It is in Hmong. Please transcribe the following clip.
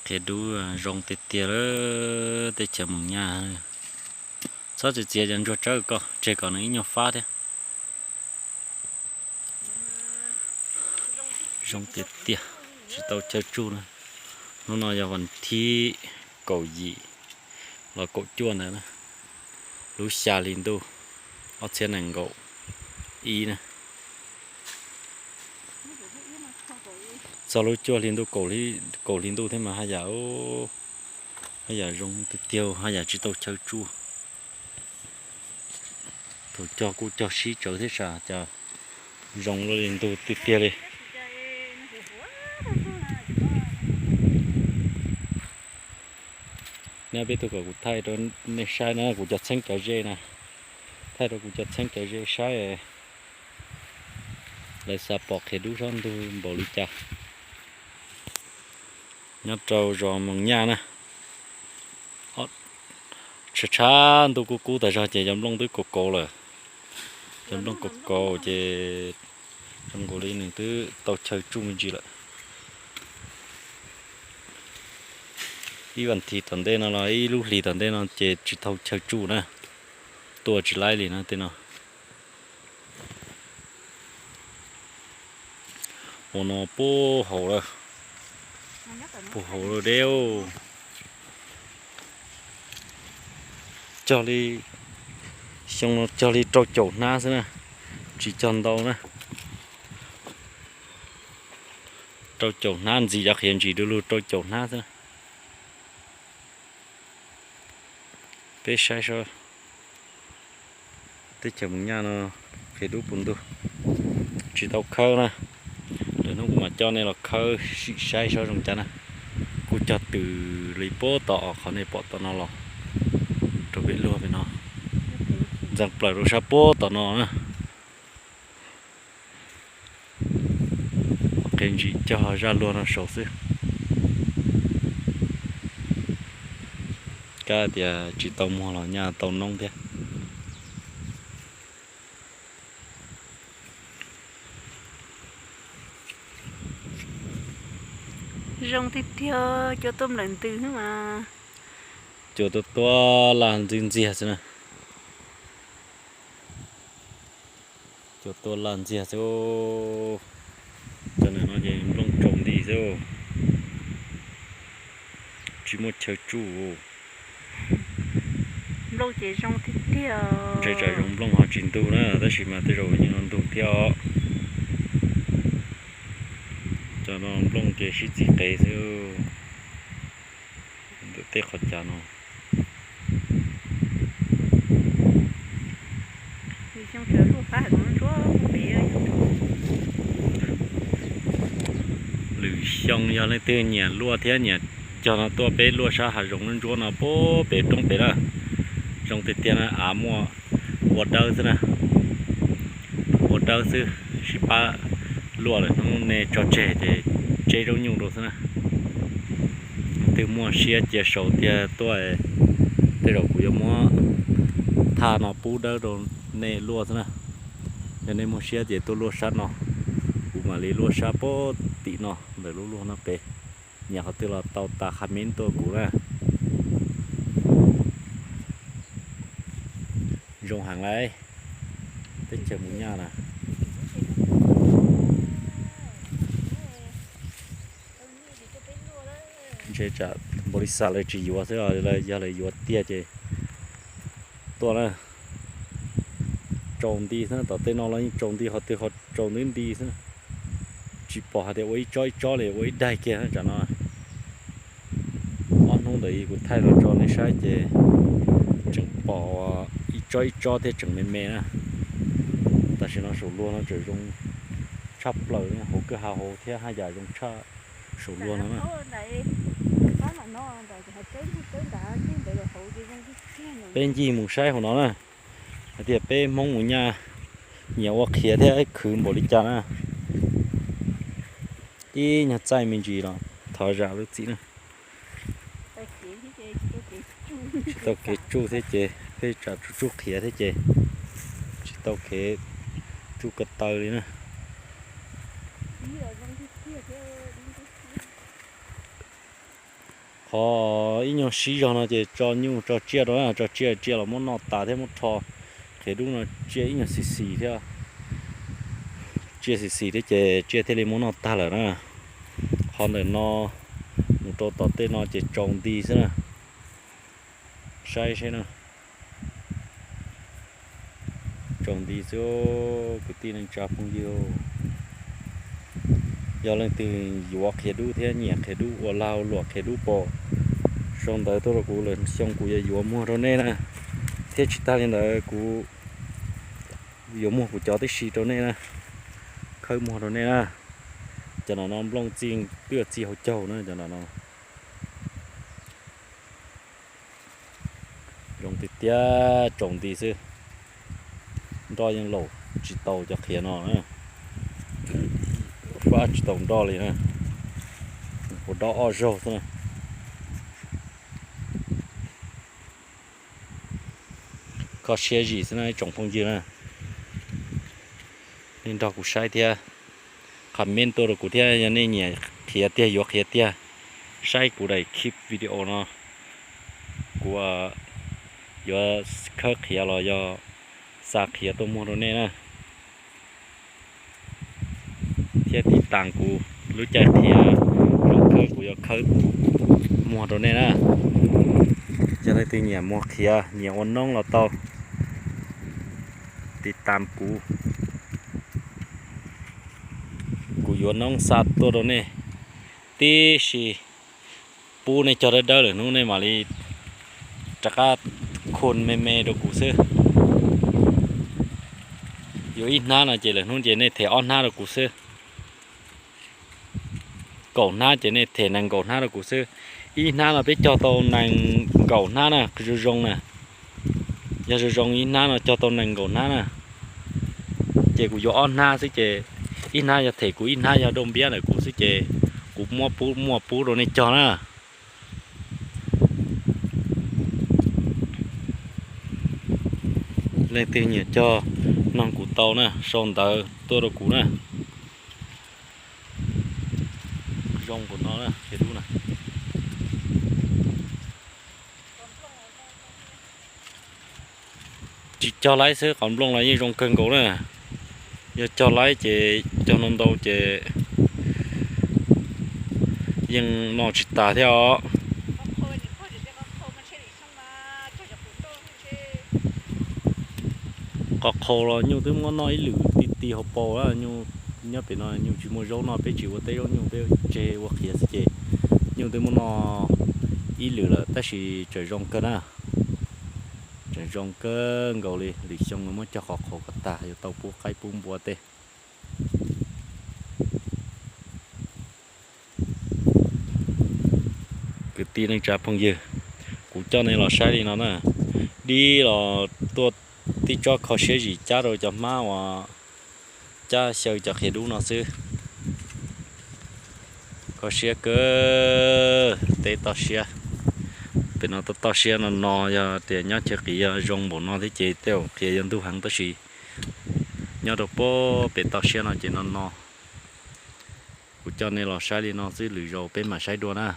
Qhia dub zoo tiag tiag lawm, teb chaws Moos Nyaj. Txhob txiav txiav cov ntsuag tsawb ko, tseg kom nws ib nyuag fab thiab. Zoo tiag tiag, tsis tau chaw tsuj na. Hnub no yog vas thib kaum yim los kaum cuaj ntawd na, lub xya hli ntuj ob txhiab nees nkaum ib na. Txog lub cuaj hli ntuj, kaum hli ntuj thiab mas haj yam, haj yam zoo tiag tiag, haj yam tsis tau chaw tsuj. Thaum cog kuj cog sib tsawv thiab sas, cas zoo luaj li ntug tiag tiag li. Neb peb tug kom kuv thaij rau nej saib na, kuv cov txheeb cov ze na, thaij rau kuv cov txheeb cov ze saib, lawv xav pom qhia dub sab ntug npaum li cas. Nyob rau zos Moos Nyaj na, tshav tshav ntuj kub kub tas zog ces cov nplooj twb kaus kaus lawm. Cov nplooj kaus kaus ces zoo nkaus li nws twb tau chaw tsuj me ntsis lawm. Ib vas thiv tom ntej no los ib lub hlis tom ntej no ces tsis tau chaw tsuj na, tua tsis laib li na tej no. Ua no puag hauv lawm, puag hauv lawm deb. Cog li, xyoo no cog li rau caum hnab xwb na, tsis cog ntau na. Rau caum hnab ntxiv, cov qhiav ntsim du lug rau caum hnab xwb. Peb saib seb teb chaws Moos Nyaj no qhia dub puv ntug. Tsis tau khawb na, lwm hnub kuv mam coj nej los khawb sim saib seb zoo cas na. Kuj cog tws li puag tom qhov nej pom tom no los rau pem luag pem no, ntxeev plaws rau sab puag tom no na. Qhia ntsim cog zaj luag no saud xwb. Kab tias tsis tau muag los nyaj tau noob thiab. Zoo tiag tiag, cua tuaj nplawm ntws xwb mas. Cua tuaj tua laj ntxwb ntxiag xwb na. Cua tua laj ntxiag xwb. Cov ntawm no ces nplooj tsaus nti xwb, tsis muaj chaw tsuj. Nplooj ces zoo tiag tiag. Ntshe tsam zoo nplooj ho tsis ntug na, tab sis mas tej zaum yeej ntug thiab os. Cov no nplooj ces sib txig qev xwb. Ntawm tej qhov cav no. Lwm xyoo yog leej twg nyiam luaj thiab nyiam cog no tuaj peb luaj sab hav zoov ntsuab no puag pem roob pem na. Zoo tiag tiag na, av muaj ua dawb xwb na. Ua dawb xwb, sib pab luaj lawm hnub nej tso tseg ces tseb zaub nyuj rau xwb na. Twg muaj siab cia saud tiag tuaj, tej zaum kuv yuav muab thaj no pub dawb rau nej luaj xwb na. Yog nej muaj siab ces tuaj luaj sab no, kuv mam li luaj sab puag tim no ntawm lub luag no pem. Nyiam qhov twg los tau tas qha mib tuaj kuv na. Zoo heev lauj, teb chaws Moos Nyaj na. Ntshe tsam npaum li xav lawv tsis yuav xwb, yog lawv yuav tiag ces tuaj na. Tsaus nti xwb, tom tej no los yeej tsaus nti, qhov twg ho tsaus nti nti xwb. Tsis pom hais tias ua ib tsob ib tsob li, ua ib daig kiag tsam no. Ob hnub ntawd kuv thaij los tso nej saib ces tseem pom ib tsob ib tsob thiab tseem me me na. Tam sim no saum luag no tseem zoo tshaj plaws, hauv kwj ha hauv thiab haj yam zoo tshaj saum luag no na. Peb ncig mus saib hauv no na, hais tias peb Hmoob Moos Nyaj nyiam ua qhiav thiab khwv npaum li cas na. Ib nyuag txaij me ntsis los thov zam lub txim na. Tsis tau kev tsuj thiab ces peb tsam tsuj tsuj qhiav thiab ces tsis tau kev tsuj ko taw li na. Qhov ib nyuag sib zog no ces tso nyuj tso tsiaj rau na, tso tsiaj, tsiaj los muab noj tas thiab, muab rho. Qhiav dub no tsiaj ib nyuag xis xis thiab, tsiaj xis xis thiab ces tsiaj thiaj li muab noj tag lawm na. Qhov ntawm no mus rau tom tej no ces tsaus nti xwb na. Saib saib na, tsaus nti xwb. Kwv tij neej tsa phooj ywg, yog leej twg yuav qhiav dub thiab nyiam qhiav dub, ua lag ua luam qhiav dub pom, sau ntawv tuaj rau kuv, lwm xyoo kuv yuav yuav muag rau nej na. Thiab tsis tag li ntawd, kuv yuav muag kuv cov tib si rau nej na, khawb muag rau nej na. Cov no no nplooj txij twj txij hauv caug na, cov no no. Zoo tiag tiag, tsaus nti xwb. Nroj yeej laum tsis tau cov qhiav no na, fab tsis tau nroj li na. Ua dob ob zaug xwb na. Kho siab zim xwb na ib tsoom phooj ywg na. Nej nrog kuv saib thiab, comment tuaj rau kuv thiab, yog nej nyiam qhiav tiag yuav qhiav tiag, saib kuv daim clip video no, kuv yuav khawb qhiav los yog xa qhiav tuaj muag rau nej na. Thiab tiv tas kuv lub caij qhiav zoo kawg kuv yuav khawb muag rau nej na. Yog leej twg nyiam muag qhiav nyiam ua noob los tau, tiv tas kuv, kuv yuav noob xa tuaj rau nej tib si. Pub nej cog dawb dawb lwm hnub nej mam li rov qab khun me me rau kuv xwb. Yuav ib hnab no ces lwm hnub ces nej them ob hnab rau kuv xwb. Kaum hnab ces nej them nees nkaum hnab rau kuv xwb. Ib hnab no peb cog tau nees nkaum hnab na, zoo zoo na. Yog zoo zoo ib hnab no cog tau nees nkaum hnab na. Ces kuv yuav ob hnab xwb ces ib hnab yog them kuv, ib hnab yog dauj npiab ntawm kuv xwb ces kuv muab pub, muaj pub rau nej cog na. Leej twg nyiam cog noog kuv tau na, sau ntawv tuaj rau kuv na. Zoo nkaus no na, qhiav dub na. Tsis cog laib xwb, qos nplooj los yeej zoo kawg nkaus na. Yog cog laib ces cog ntau ntau ces yeej noj tsis tas thiab os. Qos qhaus los nyuj twb muab noj ib lwm ti ti hauv paus, nyuj nyob pem no nyuj tsis muaj zaub noj, peb tsis ua teb zaub nyuj, peb tseg ua qhiav xwb ces nyuj twb muab noj ib lwm lawm, tab sis tseem zoo kawg na. Tseem zoo kawg nkaus li, lwm xyoo muab cog qos qhaus kom tag yuav tau pub qaib pub npua tej. Kwv tij neej tsa phooj ywg, kuv coj nej los saib li no na, dib los tuaj tib tsob kho siab zim cab rau cov hmab uas cab xyaw cov qhiav dub no xwb. Kho siab kawg, teb toj siab. Pem no toj toj siab no no, yog tias nyob chaw qis yog zoo npaum no thiab ces tej zaum qhiav yuav ntug heev, tab sis nyob rau pem toj siab no ces no no. Kuv coj nej los saib li no xwb, lwm zaus peb mam saib dua na.